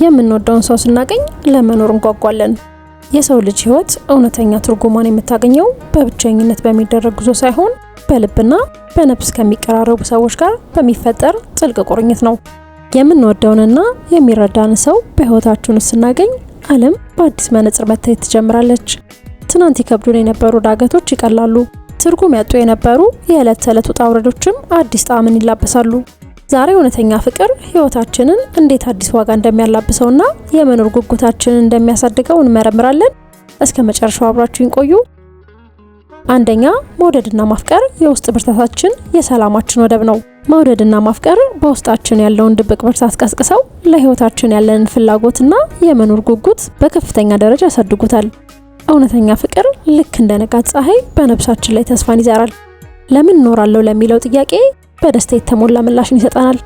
የምንወደውን ሰው ስናገኝ ለመኖር እንጓጓለን። የሰው ልጅ ሕይወት እውነተኛ ትርጉሟን የምታገኘው በብቸኝነት በሚደረግ ጉዞ ሳይሆን በልብና በነፍስ ከሚቀራረቡ ሰዎች ጋር በሚፈጠር ጥልቅ ቁርኝት ነው። የምንወደውንና የሚረዳን ሰው በሕይወታችን ውስጥ ስናገኝ ዓለም በአዲስ መነጽር መታየት ትጀምራለች። ትናንት ይከብዱን የነበሩ ዳገቶች ይቀላሉ። ትርጉም ያጡ የነበሩ የዕለት ተዕለት ውጣ ውረዶችም አዲስ ጣዕምን ይላበሳሉ። ዛሬ እውነተኛ ፍቅር ሕይወታችንን እንዴት አዲስ ዋጋ እንደሚያላብሰውና የመኖር ጉጉታችንን እንደሚያሳድገው እንመረምራለን። እስከ መጨረሻው አብራችሁን ቆዩ። አንደኛ፣ መውደድና ማፍቀር የውስጥ ብርታታችን፣ የሰላማችን ወደብ ነው። መውደድና ማፍቀር በውስጣችን ያለውን ድብቅ ብርታት ቀስቅሰው ለሕይወታችን ያለንን ፍላጎትና የመኖር ጉጉት በከፍተኛ ደረጃ ያሳድጉታል። እውነተኛ ፍቅር ልክ እንደ ንጋት ፀሐይ በነፍሳችን ላይ ተስፋን ይዘራል። ለምን እኖራለሁ ለሚለው ጥያቄ በደስታ የተሞላ ምላሽን ይሰጠናል።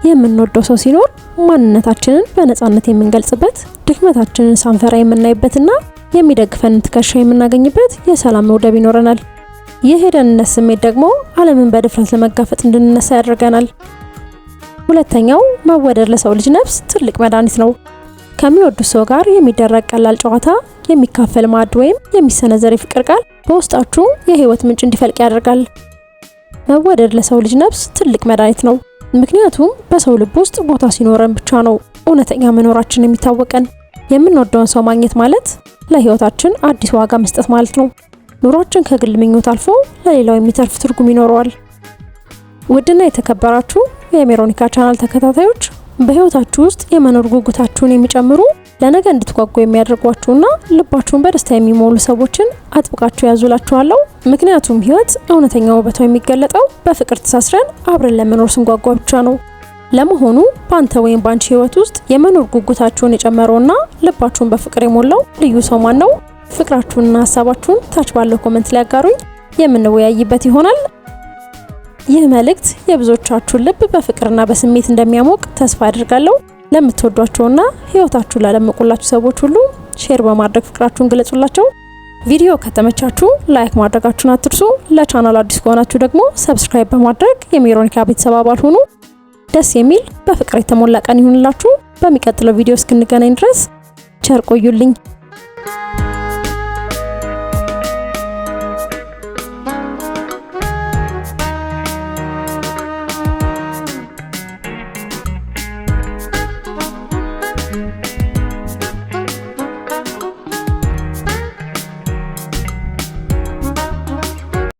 የምንወደው ሰው ሲኖር ማንነታችንን በነፃነት የምንገልጽበት፣ ድክመታችንን ሳንፈራ የምናይበትና የሚደግፈንን ትከሻ የምናገኝበት የሰላም ወደብ ይኖረናል። ይህ የደህንነት ስሜት ደግሞ ዓለምን በድፍረት ለመጋፈጥ እንድንነሳ ያደርገናል። ሁለተኛው፣ መወደድ ለሰው ልጅ ነፍስ ትልቅ መድኃኒት ነው። ከሚወዱት ሰው ጋር የሚደረግ ቀላል ጨዋታ፣ የሚካፈል ማዕድ ወይም የሚሰነዘር የፍቅር ቃል በውስጣችሁ የህይወት ምንጭ እንዲፈልቅ ያደርጋል። መወደድ ለሰው ልጅ ነፍስ ትልቅ መድኃኒት ነው። ምክንያቱም በሰው ልብ ውስጥ ቦታ ሲኖረን ብቻ ነው እውነተኛ መኖራችን የሚታወቀን። የምንወደውን ሰው ማግኘት ማለት ለህይወታችን አዲስ ዋጋ መስጠት ማለት ነው። ኑሯችን ከግል ምኞት አልፎ ለሌላው የሚተርፍ ትርጉም ይኖረዋል። ውድና የተከበራችሁ የሜሮኒካ ቻናል ተከታታዮች፣ በህይወታችሁ ውስጥ የመኖር ጉጉታችሁን የሚጨምሩ፣ ለነገ እንድትጓጉ የሚያደርጓችሁና ልባችሁን በደስታ የሚሞሉ ሰዎችን አጥብቃችሁ ያዙ እላችኋለሁ። ምክንያቱም ህይወት እውነተኛ ውበቷ የሚገለጠው በፍቅር ተሳስረን አብረን ለመኖር ስንጓጓ ብቻ ነው። ለመሆኑ በአንተ ወይም በአንቺ ህይወት ውስጥ የመኖር ጉጉታችሁን የጨመረውና ልባችሁን በፍቅር የሞላው ልዩ ሰው ማን ነው? ፍቅራችሁንና ሀሳባችሁን ታች ባለው comment ላይ አጋሩኝ፣ የምንወያይበት ይሆናል። ይህ መልእክት የብዙዎቻችሁን ልብ በፍቅርና በስሜት እንደሚያሞቅ ተስፋ አድርጋለሁ። ለምትወዷቸውና ህይወታችሁን ላደመቁላችሁ ሰዎች ሁሉ share በማድረግ ፍቅራችሁን ግለጹላቸው። ቪዲዮ ከተመቻችሁ like ማድረጋችሁን አትርሱ። ለቻናሉ አዲስ ከሆናችሁ ደግሞ subscribe በማድረግ የሜሮኒካ ቤተሰብ አባል ሁኑ። ደስ የሚል በፍቅር የተሞላ ቀን ይሁንላችሁ። በሚቀጥለው ቪዲዮ እስክንገናኝ ድረስ ቸር ቆዩልኝ።